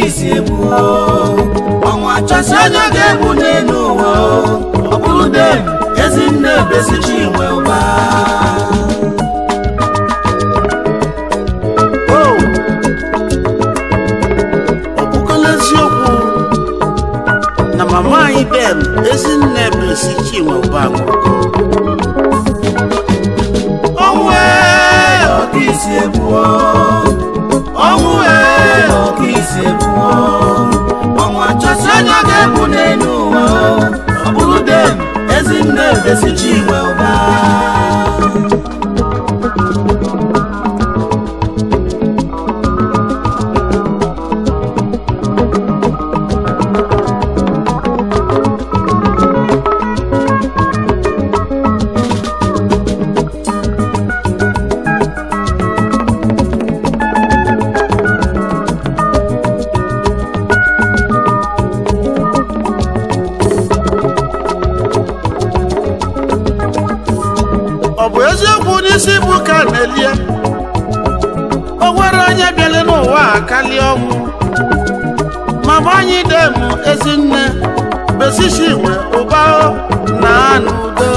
ọkịsi egbu ọnwụ achọsị onye ga-egbu n'elu ụwa ọ bụrụ dem Ezinne Blessy Chinwe Ụba. Ọ bụkọla eziokwu na mama anyị dem Ezinne Blessy Chinwe Ụba nwụrụ. Ọnwụ ọkịsi egbu ọnwụ ọkịsi egbu ọnwụ achọsị onye ga-egbu n'elu ụwa ọ bụrụ dem Ezinne Blessy Chinwe Ụba. Ọ bụ eziokwu n'isi bụ ka na-elie o nwere onye bịara n'ụwa a karịa ọnwụ. Mama anyị dem Ezinne Blessy Chinwe Ụba na n'udo.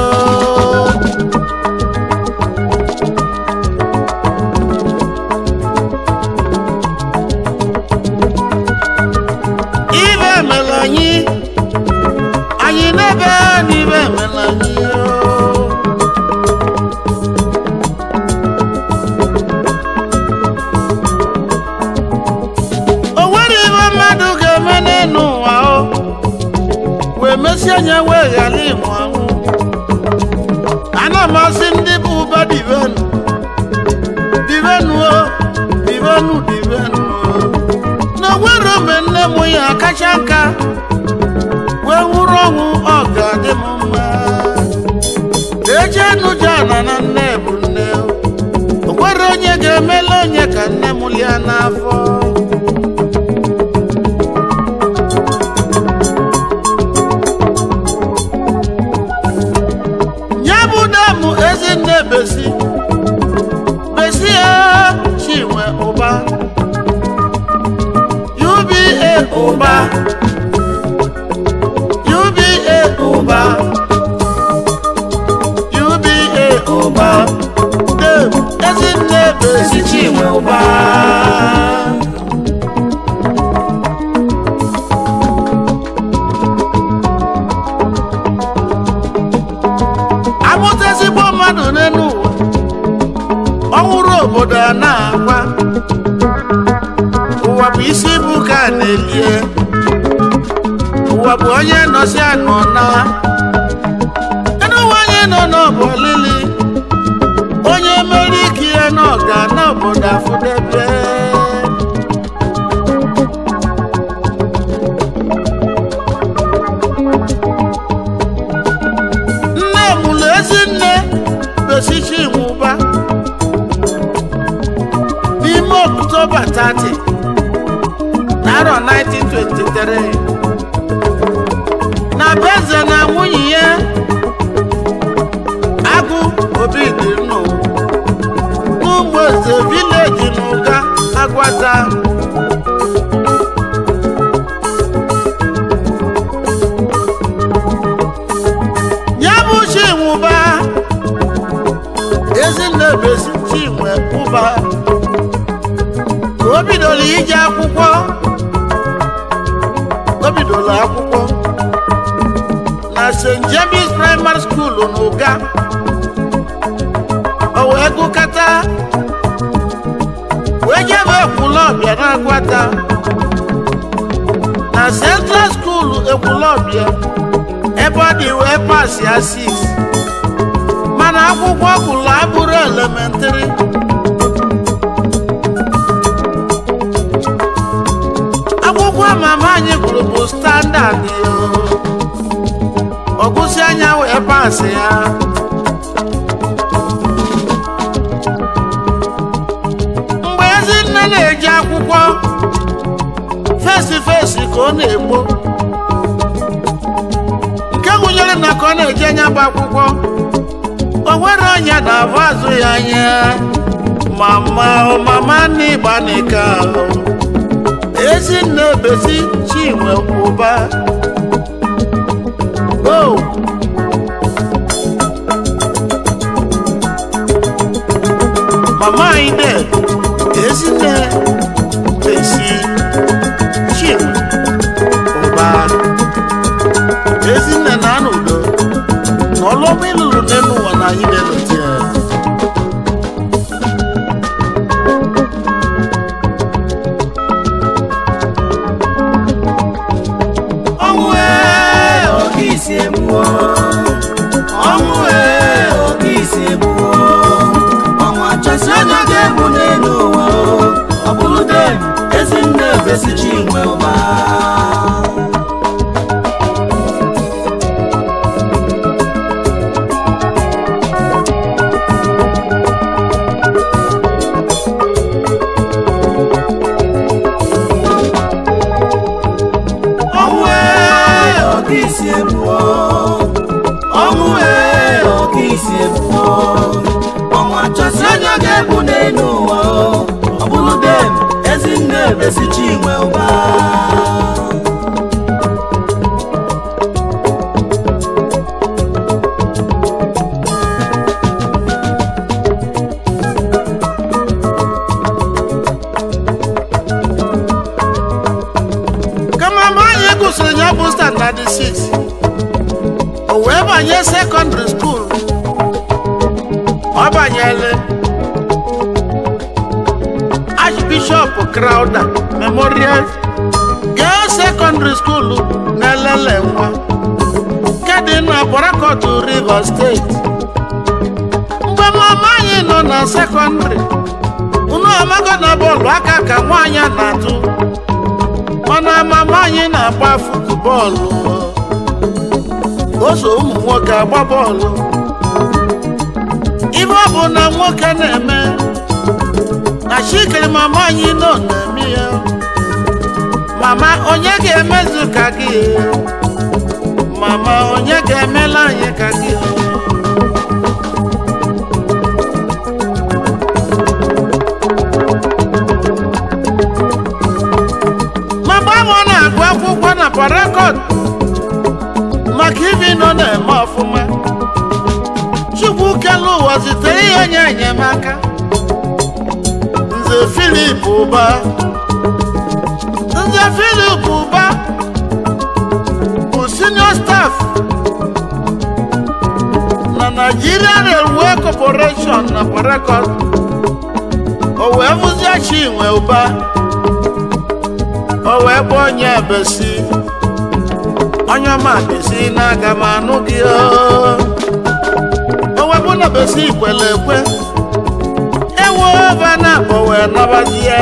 Ibe mere anyị anyị n'ebe n'ibe mere anyị. Wee mesi anya wee ghara ịnwụ anwụ. Ana m asị ndị bụ ụba divenu divenu o divenu divenu o na onwere mgbe nne m ya kacha nka wee nwụrụ ọnwụ ọ ga-adị m mma. Ejenu jana na nne bụ nne o nwere onye ga-emela onye ka nne m lia n'afọ. Ezinne Blessy Blessy Chinwe Ụba UBA Ụba UBA Ụba UBA Ụba dem Ezinne Blessy Chinwe Ụba. Amụta ezigbo mmadụ n'elu ụwa ọ nwụrụ obodo a na-akwa. Ụwa bụ isi bụ ka a na-elie ụwa bụ onye nọsi anọ na elu ụwa onye nọ n'ọbụ olili onye mere ike ya na ọ ga na obodo afụdebe. Ezinne Blessy Chinwe Ụba n'ime Ọktoba 30 n'arọ 1923 na be eze na nwunye ya Agụ Obi dị nnụ n'Ụmụeze vileji n'Ụga Agwata. Chinwe Ụba Ezinne Blessy Chinwe Ụba ka o bidoro ije akwụkwọ o bidoro akwụkwọ na St. James Primary School n'Ụga o wee gụkọta wee jebe Ekwulọbịa na Agwata na Central School Ekwulọbịa ebe ọ dị wee pasị ya 6 mana akwụkwọ gụrụ abụrụ elementrị. Akwụkwọ mama anyị gụrụ bụ standard ọ gụsị anya wee pasị ya. Mgbe Ezinne na-eji akwụkwọ fesi fesi ka ọ na-egbo nke gụnyere na ka ọ na-eje anya bụ akwụkwọ o nwere ọnya na-avụ azụ ya anya. Mama o mama n'ịgbanika Ezinne Besi Chinwe Ụba. Oh, mama anyị de Ezinne Besi Chinwe Ụba. Ezinne na anụ udo na ọlụọma ịlụrụ n'elu ụwa na anyị na-elote ya. Ọnwụ ee, oke isi egbuo. Ọnwụ ee, oke isi egbuo. Ọnwụ achọsi onye ga-egbu n'elu ụwa o. Ọ bụrụ dem, Ezinne Besi Chinwe Ụba. Ọnwụ ee, oke isi egbuo. Ọnwụ ee, oke isi egbuo. Ọnwụ achọsi onye ga-egbu n'elu ụwa o. Ọ bụrụ dem, Ezinne Besi Chinwe Ụba. Kama mama anyị gụsịrị ya bụ standard 6, o wee banye secondary school. Ọ banyere Archbishop Crowther Memorial Girls Secondary School na Elele nwa nke dị na Port Harcourt, Rivers State. Mgbe mama anyị nọ na secondary, unu amago na bọọlụ aka ka nwaanyị a na-atụ, mana mama anyị na-agba football. O so ụmụ nwoke agba bọọlụ. Ife ọ bụ na nwoke na-eme na chikere, mama anyị nọ na-eme ya. Mama, onye ga-emezu ka gị? Mama, onye ga-emela anyị ka gị? Ma mgbe ahụ ọ na-agụ akwụkwọ na Port Harcourt, maka ibi nọ na-eme ọfụma, Chukwu kelu ụwa zitere ihe onye enyemaka, Nze Philip Ụba. Nze Philip Ụba bụ senior staff na Nigerian Railway Corporation na Port Harcourt. O wee bụzie Chinwe Ụba, o wee bụ onye Besi, onye ọma Besi na-aga m anụ gị o. O wee bụ na Besi kwere ekwe, ewo ebe na akpọ wee nabazie.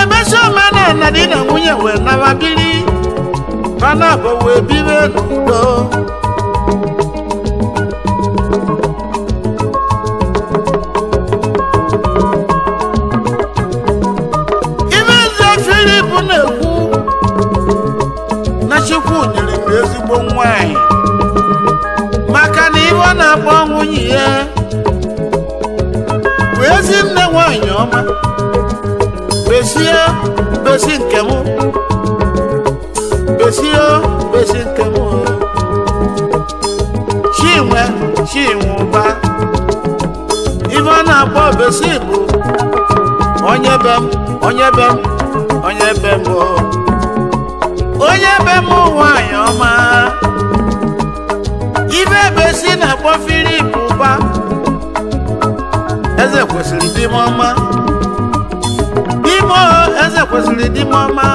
Emesi omenala di na nwunye wee naba biri, bana abụ wee bibe n'udo. Ibe Nze Philip na-ekwu na Chukwu nyere m ezigbo nwanyị, maka na ibe ọ na-akpọ nwunye ya bụ ezi nne nwanyị ọma. Besie, Besi nke m, Besie, Besi nke m o. Chinwe, Chinwe Ụba, ife ọ na-akpọ Besi bụ onye be m, onye be m, onye be m o. Onye be m nwanyị ọma. Ife Besi na-akpọ Philip Ụba, eze kwesịrị di m ọma. Imo, eze kwesịrị di m ọma.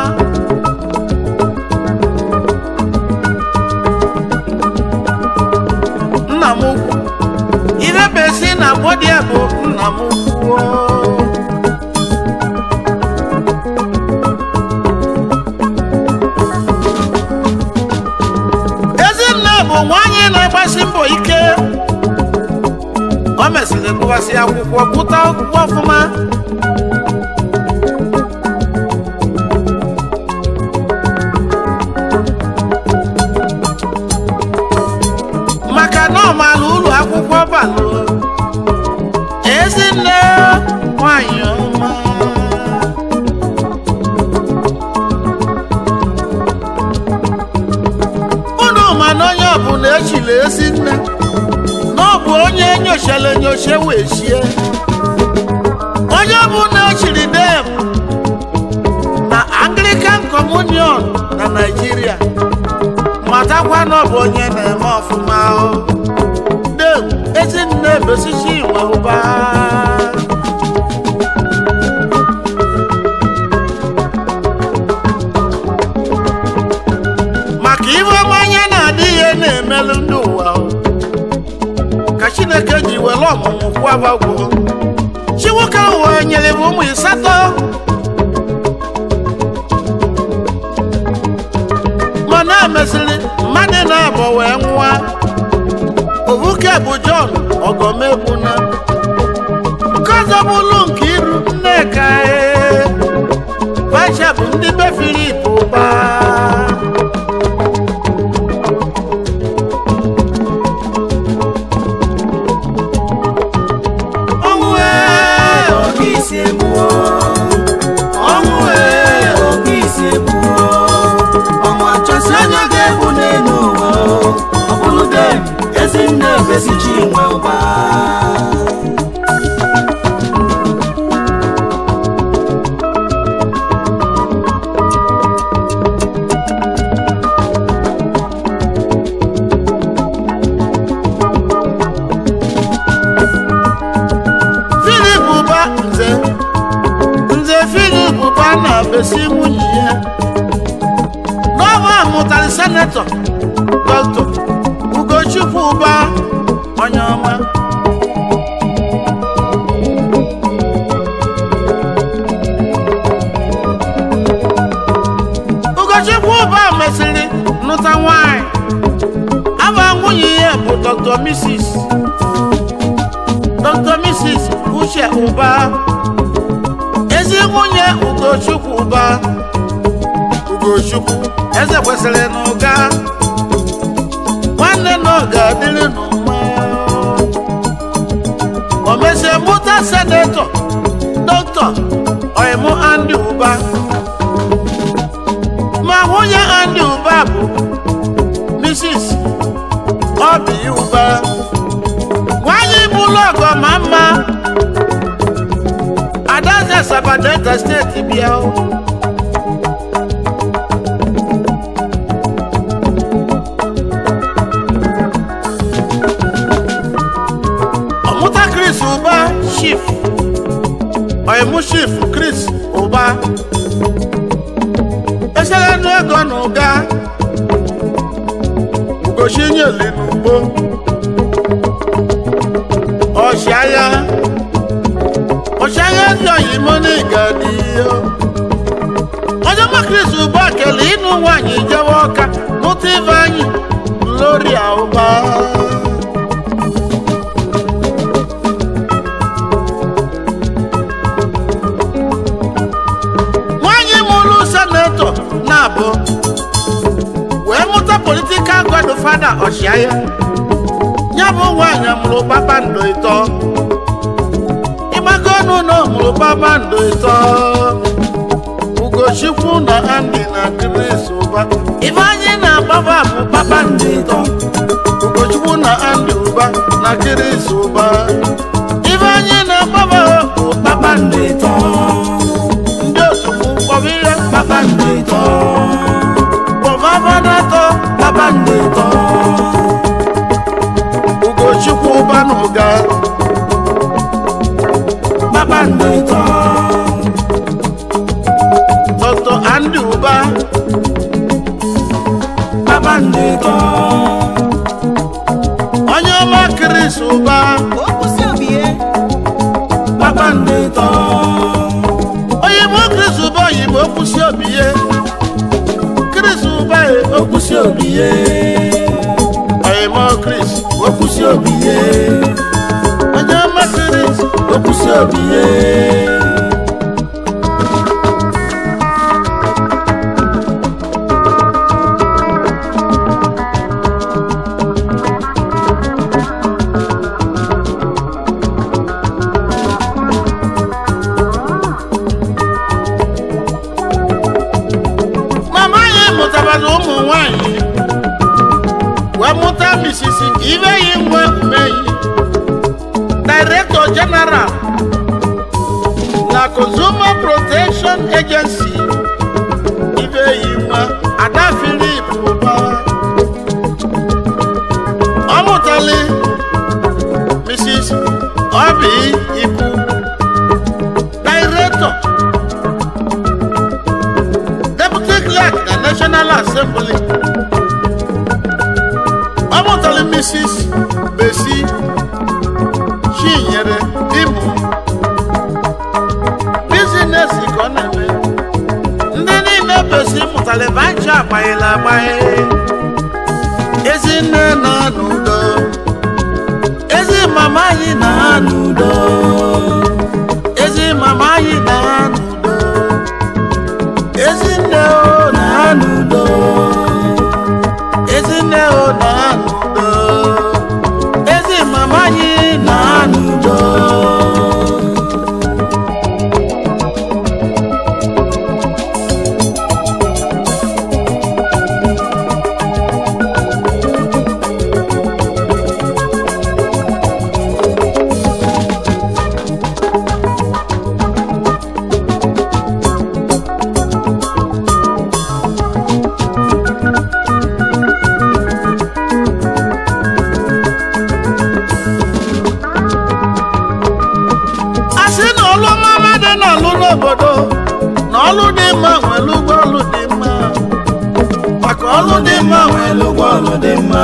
Nna m ukwu, ife Besi na-akpọ di ya bụ nna m ukwu o. Ezinne bụ nwaanyị na-agbasi mbọ ike. O mesịrị gụwasị akwụkwọ, gụta akwụkwọ ọfụma. Maka na ọ maara ụlọ. enyochara enyocha wee chie onye bụ na echiri dem na Anglican Communion na Nigeria matakwa na ọ bụ onye na-eme ọfụma o dem Ezinne Besi Chinwe Ụba. Maka ife ọma anya na-adị ihe na-emelụ ndị ụwa o ka Chineke ji were ọmụmụ kwabagwo chi nwoke ụwa nyere m ụmụ 8 mana emesịrị mmadụ na-abọ wee nwụọ. Ovuke bụ John Ogomegbuna, nke ọzọ bụlụ nke iru Nneka Bacha bụ ndị be Filip Ụba. Ọnwụ ee, oke isi egbuo. Ọnwụ ee, oke isi egbuo. Ọnwụ achọsị anya ga-egbu n'elu ụwa o. Ọ bụrụ dem, Ezinne Besi Chinwe Ụba. Filip Ụba nze Filip Ụba na Besi nwunye ya n'ọba mụtara senetọ Dr. Ugochukwu Ụba onye ọma. Ugochukwu Ụba mesịrị nụta nwanyị aba nwunye ya bụ Dr. Mrs. Uche Ụba, ezi nwunye Ugochukwu Ụba. Ugochukwu eze kwesịrị na ụga nwanne na ọ ga-adịrị n'ụma. O mesie mụta senetọ Dr. Oimu Andy Ụba, ma nwunye Andy Ụba bụ Mrs. Obi Ụba. Nwanyị bụlụ ọgọ ma mma Adaeze Asaba Delta steeti bịa o. Ọmụta Chris Ụba Chief Oimu Chief Chris Ụba eselenu ego na ụga Ugochi nyeli n'ugbo ọchịagha ndị oyimo n'igadi onye ma Chris Ụba kele ịnụ nwaanyị jewe ọka n'ụtụ Ifeanyị Gloria Ụba. Nwaanyị mụrụ senetọ na-abụ wee mụta politikal godfada ọchịagha ya bụ nwaanyị mụrụ kpakpando 3 ịgbakọ ọnụ na ọ mụrụ kpakpando 3 Ugochukwu na Andy na Chris Ụba. Ifeanyị na-agbaba bụ kpakpando 3 Ugochukwu na Andy Ụba na Chris Ụba. Ifeanyị na-agbaba bụ Kpakpando 3 ndị otu m kpọbụ ihe Kpakpando 3 kpọbaba na-atọ Kpakpando 3 Ugochukwu Ụba na ụga Kpakpando 3 Dr. Andy Ụba Kpakpando 3 onye ọma Chris Ụba Kpakpando 3 oyigbo Chris Ụba oyigbo kwụsị obi ye Chris Ụba e Okwusi obi ye oyigbo Chris Okwusi obi ye onye ọma Chris Okwusi obi ye. Mama anyị mụtabara ụmụ nwanyị wee mụta misisi Ibeyi nwe umeyi General na Consumer Protection Agency. Ifeyinwa Ada Philip Ụba. Ọ mụtali Mrs. Obi Iku, Director, Deputy Clerk na National Assembly. Ọ mụtali Mrs. Besi Chinyere Imu, business ka ọ na-eme. Ndị niile Besi mụtali banchi agbanyela agbanye. Ezinne na n'udo, ezi mama anyị na n'udo, ezi mama anyị na n'udo, ezinne o na n'udo, ezinne o na n'udo, ezi mama anyị na n'udo. Asị na ọlụ ọma dị n'ọlụ n'obodo na ọlụ dị mma nwere ụgwọ ọlụ dị mma, maka ọlụ dị mma nwere ụgwọ ọlụ dị mma,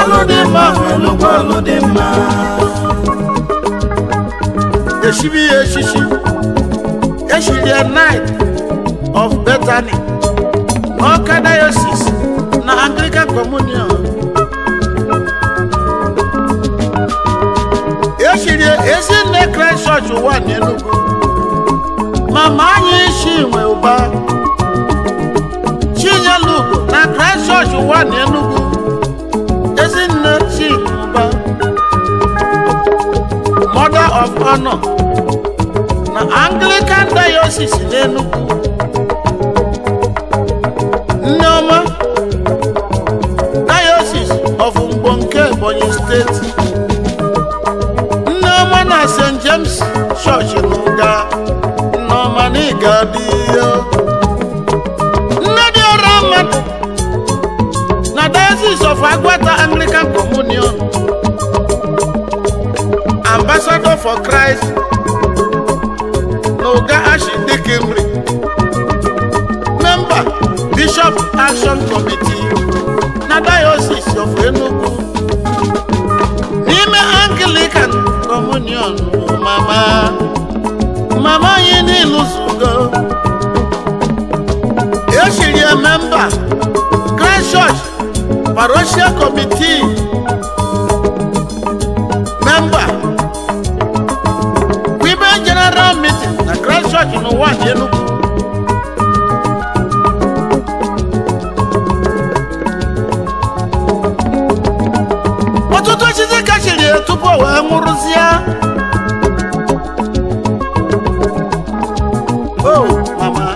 ọlụ dị mma nwere ụgwọ ọlụ dị mma. Eshibi ya eshishi, eshiri ya Knight of Bethany n'Awka Diocese na Anglican Communion. Eshiri Ezinne Christ Church ụwa n'Enugu. Mama anyị Chinwe Ụba Chinyelugo na Christ Church ụwa n'Enugu. Ezinne Chinwe Ụba, Mother of Honor na Anglican Diocese n'Enugu. Nneoma Diocese of Mgbonke, Ebonyi State. Nneoma na St. James Church n'Uga. Nneoma na Igadiyo. Nne dị ọra mmadụ na Diocese of Agwata Anglican Communion. Ambassador for Christ n'Uga Archdeaconry. Member Bishop Action Committee na Diocese of Enugu. N'ime Anglican Communion, mama mama anyị niile zugo. Eshiri ya member Christ Church Parochial Committee, member Women General Meeting na Christ Church n'ụwa dị Enugu. Ọtụtụ osisi kachiri ya tupu o wee nwụrụzie. O mama,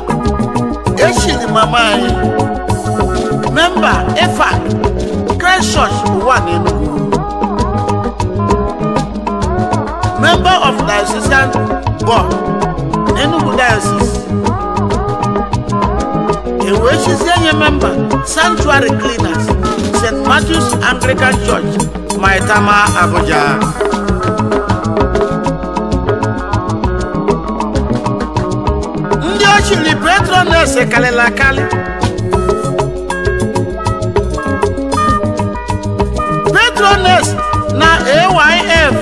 eshiri mama anyị member EFAC Christ Church ụwa n'Enugu, member of Diocesan Board Enugu Diocese. Ewee chizie nye member Sanctuary Cleaners St. Matthew's Anglican Church, Maitama, Abuja. Ndị ochiri patroness karịrị akarị. Patroness na AYF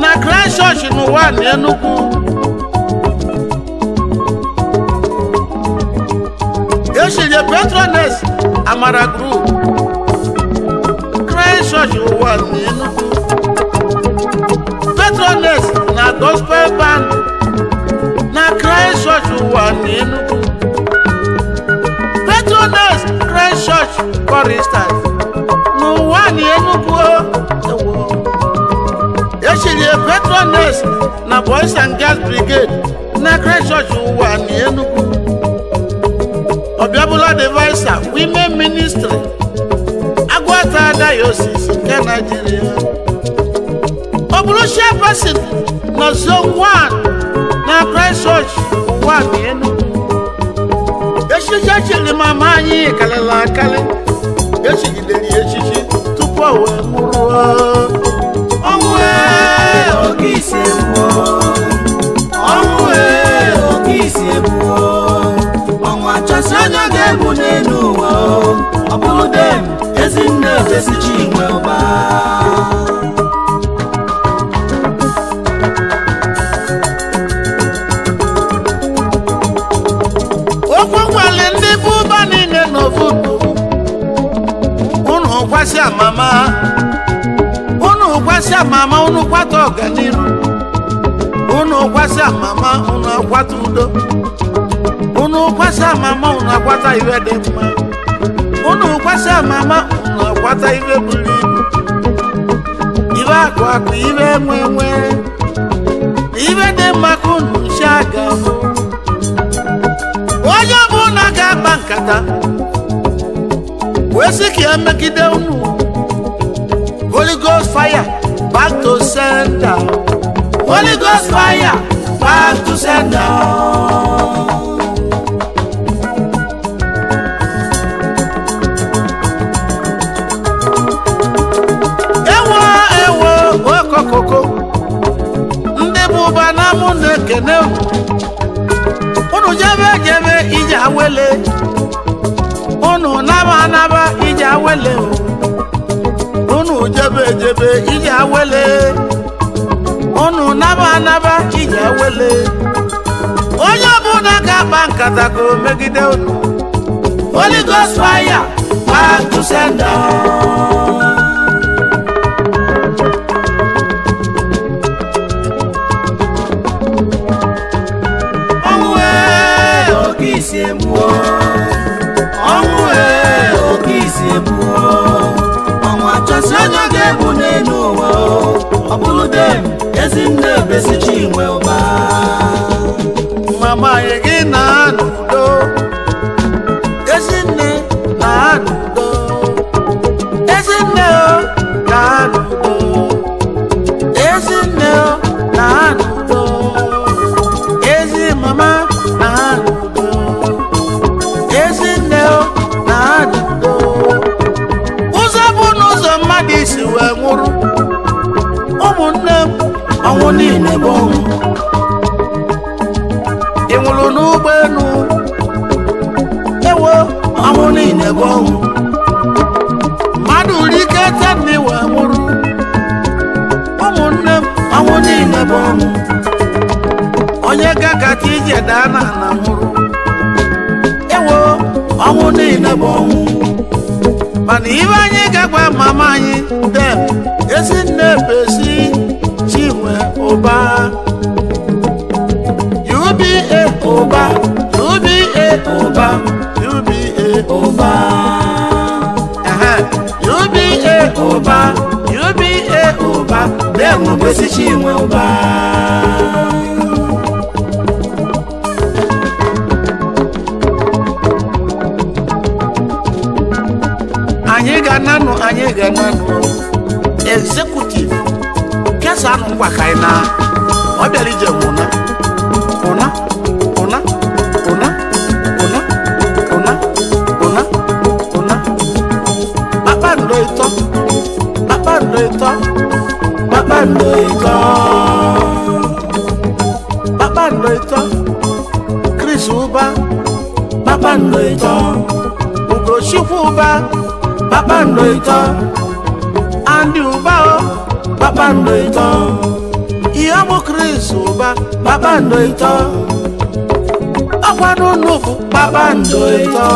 na Christ Church n'ụwa na Enugu. Eshiri patroness Amara Group, Christ Church ụwa na Enugu. Patroness na Gospel Band na Christ Church ụwa na Enugu. Patroness Christ Church Choristers n'ụwa na Enugu. Ewo. Eshiri patroness na Boys and Girls Brigade na Christ Church ụwa na Enugu. Obiabula Deviser Women Ministry, Agwata Diocese nke Nigeria. Ọ bụrụ chairperson na Zone 1 na Christ Church ụwa na Enugu. Echichi echiri mama anyị karịrị akarị. Echigidere ya echichi tupu o wee nwụrụ. Ọnwụ ee, oke isi egbuo. Ọnwụ ee, oke isi egbuo. Ọnwụ achọsị onye ga-egbu n'elu ụwa o. Ọ bụrụ dem, Ezinne Bessy Chinwe Ụba. Okwu nwere ndị bụ ụba niile n'ofu unu kwasị amama, unu kwasị amama, unu kwata ọganiru, unu kwasị amama, unu akwata udo, unu kwasị amama, unu akwata iwe dị mma, unu kwasị amama, unu akwata iwe buru ibu, iwe akụ akụ, iwe enwe enwe, iwe dị mma ka unu nche aga hụ. Onye ọbụla ga-akpa nkata wee sị ka emegide unu, Holy Ghost fire back to sender. Holy Ghost fire back to sender. Ewo ewo okokoko, ndị bụ ụba na mụ na-ekene unu. Jebe jebe ije awele, unu naba anaba ije awele, unu jebe jebe ije awele, unu naba anaba ije awele. Onye ọbụla ga-akpa nkata ka o megide unu, Holy Ghost fire back to sender. Ọnwụ ee, oke isi egbuo. Ọnwụ ee, oke isi egbuo. Ọnwụ achọsị onye ga-egbu n'elu ụwa o. Ọ bụrụ dem, Ezinne Bessy Chinwe Ụba. Mama anyị gị na n'udo, Ezinne na n'udo, Ezinne o na n'udo, Ezinne o na n'udo, ezi mama na n'udo, Ezinne o na n'udo. Ụzọ bụ n'ụzọ mmadụ isi wee nwụrụ, ụmụnne m, Ọnwụ niile bụ ọnwụ. Ị nwụrụ n'ụgbọelu, ewo, Ọnwụ niile bụ ọnwụ. Mmadụ rike tani wee nwụrụ, ụmụnne m, Ọnwụ niile bụ ọnwụ. Onye gakata ije daa na ana nwụrụ, ewo, Ọnwụ niile bụ ọnwụ. Mana ibe anyị ga-agwa mama anyị dem, Ezinne Bessy Chinwe Ụba, UBA Ụba, UBA ụba, UBA ụba. Ehe, UBA Ụba, UBA ụba. Dem Bessy Chinwe Ụba. Anyị ga-ananụ, anyị ga-ananụ. Executive kesanụ ngwa ka anyị na ọ bịara ije nwụna ụna ụna ụna ụna ụna ụna ụna. Kpakpando ịtọ, kpakpando ịtọ, Kpakpando ịtọ. Kpakpando ịtọ. Chris Ụba, Kpakpando ịtọ. Ugochukwu Ụba, Kpakpando ịtọ. Andy Ụba o, Kpakpando ịtọ. Ihe bụ Chris Ụba, Kpakpando ịtọ. Ọkwa n'ụnụ bụ Kpakpando ịtọ.